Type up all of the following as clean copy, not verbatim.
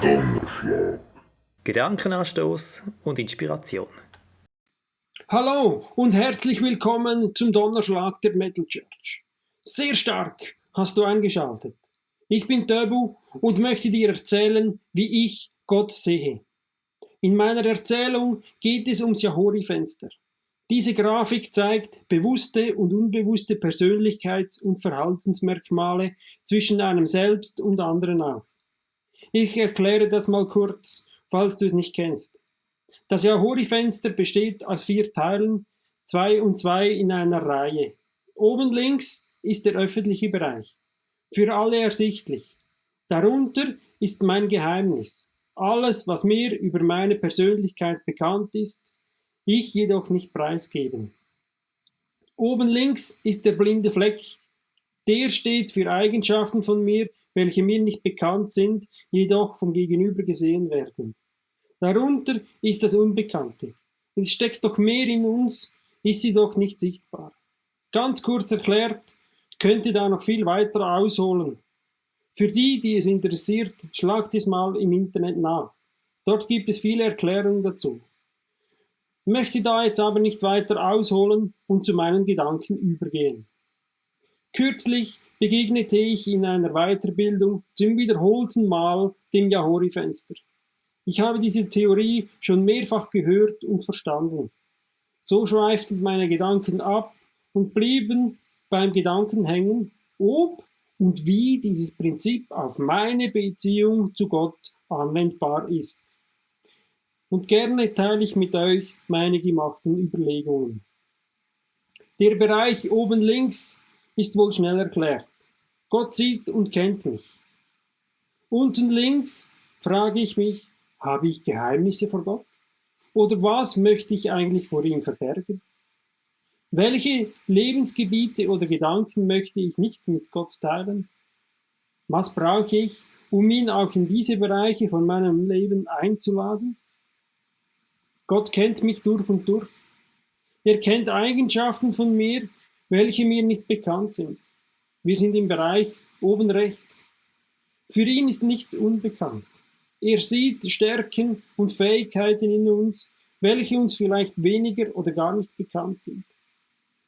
Donnerschlag. Gedankenanstoß und Inspiration. Hallo und herzlich willkommen zum Donnerschlag der Metal Church. Sehr stark hast du eingeschaltet. Ich bin Töbu und möchte dir erzählen, wie ich Gott sehe. In meiner Erzählung geht es ums Yahori-Fenster. Diese Grafik zeigt bewusste und unbewusste Persönlichkeits- und Verhaltensmerkmale zwischen einem selbst und anderen auf. Ich erkläre das mal kurz, falls du es nicht kennst. Das Yahori-Fenster besteht aus 4 Teilen, 2 und 2 in einer Reihe. Oben links ist der öffentliche Bereich, für alle ersichtlich. Darunter ist mein Geheimnis, alles, was mir über meine Persönlichkeit bekannt ist, ich jedoch nicht preisgeben. Oben links ist der blinde Fleck, der steht für Eigenschaften von mir, welche mir nicht bekannt sind, jedoch vom Gegenüber gesehen werden. Darunter ist das Unbekannte. Es steckt doch mehr in uns, ist sie doch nicht sichtbar. Ganz kurz erklärt, könnte da noch viel weiter ausholen. Für die, die es interessiert, schlagt es mal im Internet nach. Dort gibt es viele Erklärungen dazu. Ich möchte da jetzt aber nicht weiter ausholen und zu meinen Gedanken übergehen. Kürzlich begegnete ich in einer Weiterbildung zum wiederholten Mal dem Yahori-Fenster. Ich habe diese Theorie schon mehrfach gehört und verstanden. So schweiften meine Gedanken ab und blieben beim Gedanken hängen, ob und wie dieses Prinzip auf meine Beziehung zu Gott anwendbar ist. Und gerne teile ich mit euch meine gemachten Überlegungen. Der Bereich oben links ist wohl schnell erklärt. Gott sieht und kennt mich. Unten links frage ich mich, habe ich Geheimnisse vor Gott? Oder was möchte ich eigentlich vor ihm verbergen? Welche Lebensgebiete oder Gedanken möchte ich nicht mit Gott teilen? Was brauche ich, um ihn auch in diese Bereiche von meinem Leben einzuladen? Gott kennt mich durch und durch. Er kennt Eigenschaften von mir, welche mir nicht bekannt sind. Wir sind im Bereich oben rechts. Für ihn ist nichts unbekannt. Er sieht Stärken und Fähigkeiten in uns, welche uns vielleicht weniger oder gar nicht bekannt sind.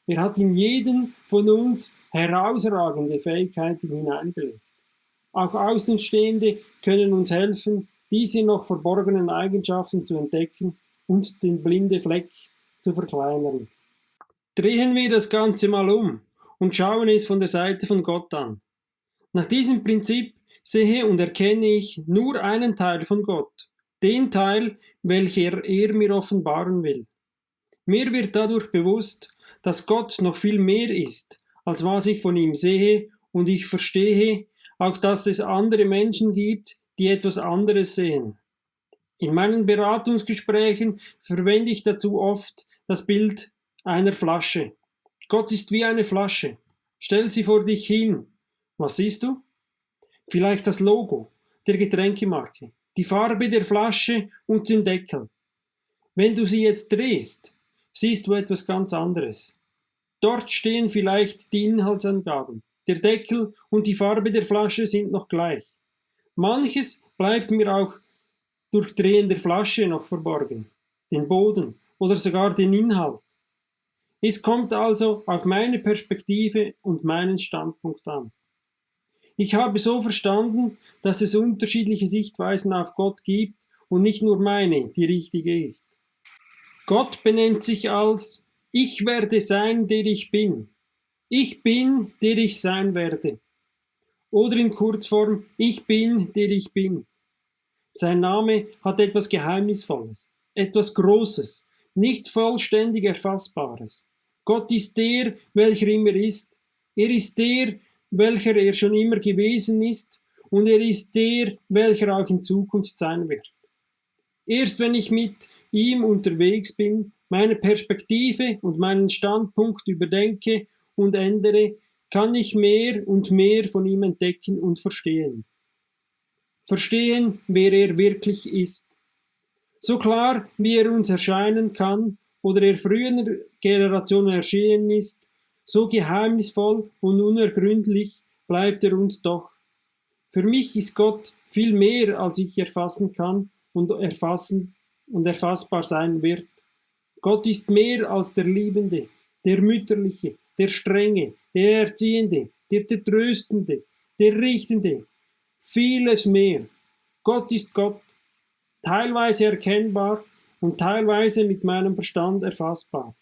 Er hat in jeden von uns herausragende Fähigkeiten hineingelegt. Auch Außenstehende können uns helfen, diese noch verborgenen Eigenschaften zu entdecken und den blinden Fleck zu verkleinern. Drehen wir das Ganze mal um und schauen es von der Seite von Gott an. Nach diesem Prinzip sehe und erkenne ich nur einen Teil von Gott, den Teil, welcher er mir offenbaren will. Mir wird dadurch bewusst, dass Gott noch viel mehr ist, als was ich von ihm sehe, und ich verstehe auch, dass es andere Menschen gibt, die etwas anderes sehen. In meinen Beratungsgesprächen verwende ich dazu oft das Bild einer Flasche. Gott ist wie eine Flasche. Stell sie vor dich hin. Was siehst du? Vielleicht das Logo der Getränkemarke, die Farbe der Flasche und den Deckel. Wenn du sie jetzt drehst, siehst du etwas ganz anderes. Dort stehen vielleicht die Inhaltsangaben. Der Deckel und die Farbe der Flasche sind noch gleich. Manches bleibt mir auch durch Drehen der Flasche noch verborgen, den Boden oder sogar den Inhalt. Es kommt also auf meine Perspektive und meinen Standpunkt an. Ich habe so verstanden, dass es unterschiedliche Sichtweisen auf Gott gibt und nicht nur meine, die richtige ist. Gott benennt sich als Ich werde sein, der ich bin. Ich bin, der ich sein werde. Oder in Kurzform Ich bin, der ich bin. Sein Name hat etwas Geheimnisvolles, etwas Großes, nicht vollständig Erfassbares. Gott ist der, welcher immer ist. Er ist der, welcher er schon immer gewesen ist, und er ist der, welcher auch in Zukunft sein wird. Erst wenn ich mit ihm unterwegs bin, meine Perspektive und meinen Standpunkt überdenke und ändere, kann ich mehr und mehr von ihm entdecken und verstehen. Verstehen, wer er wirklich ist. So klar, wie er uns erscheinen kann oder er früheren Generationen erschienen ist, so geheimnisvoll und unergründlich bleibt er uns doch. Für mich ist Gott viel mehr, als ich erfassen kann und erfassbar sein wird. Gott ist mehr als der Liebende, der Mütterliche, der Strenge, der Erziehende, der Tröstende, der Richtende. Vieles mehr. Gott ist Gott, teilweise erkennbar und teilweise mit meinem Verstand erfassbar.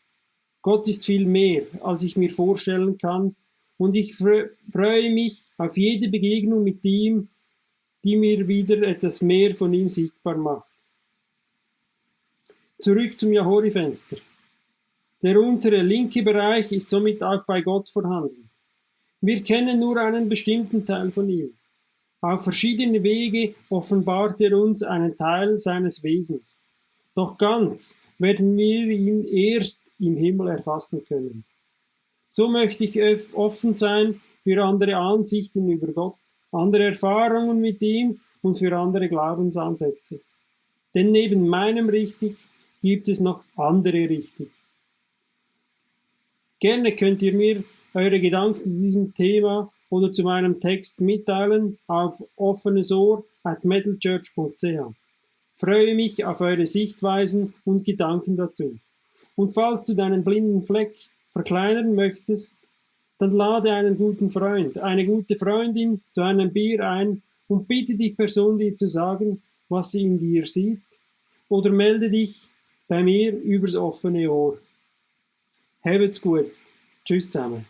Gott ist viel mehr, als ich mir vorstellen kann, und ich freue mich auf jede Begegnung mit ihm, die mir wieder etwas mehr von ihm sichtbar macht. Zurück zum Jahori-Fenster. Der untere linke Bereich ist somit auch bei Gott vorhanden. Wir kennen nur einen bestimmten Teil von ihm. Auf verschiedene Wege offenbart er uns einen Teil seines Wesens. Doch ganz werden wir ihn erst im Himmel erfassen können. So möchte ich offen sein für andere Ansichten über Gott, andere Erfahrungen mit ihm und für andere Glaubensansätze. Denn neben meinem Richtig gibt es noch andere Richtig. Gerne könnt ihr mir eure Gedanken zu diesem Thema oder zu meinem Text mitteilen auf offenesohr@metalchurch.ch. Freue mich auf eure Sichtweisen und Gedanken dazu. Und falls du deinen blinden Fleck verkleinern möchtest, dann lade einen guten Freund, eine gute Freundin zu einem Bier ein und bitte die Person, dir zu sagen, was sie in dir sieht, oder melde dich bei mir übers offene Ohr. Habt's gut. Tschüss zusammen.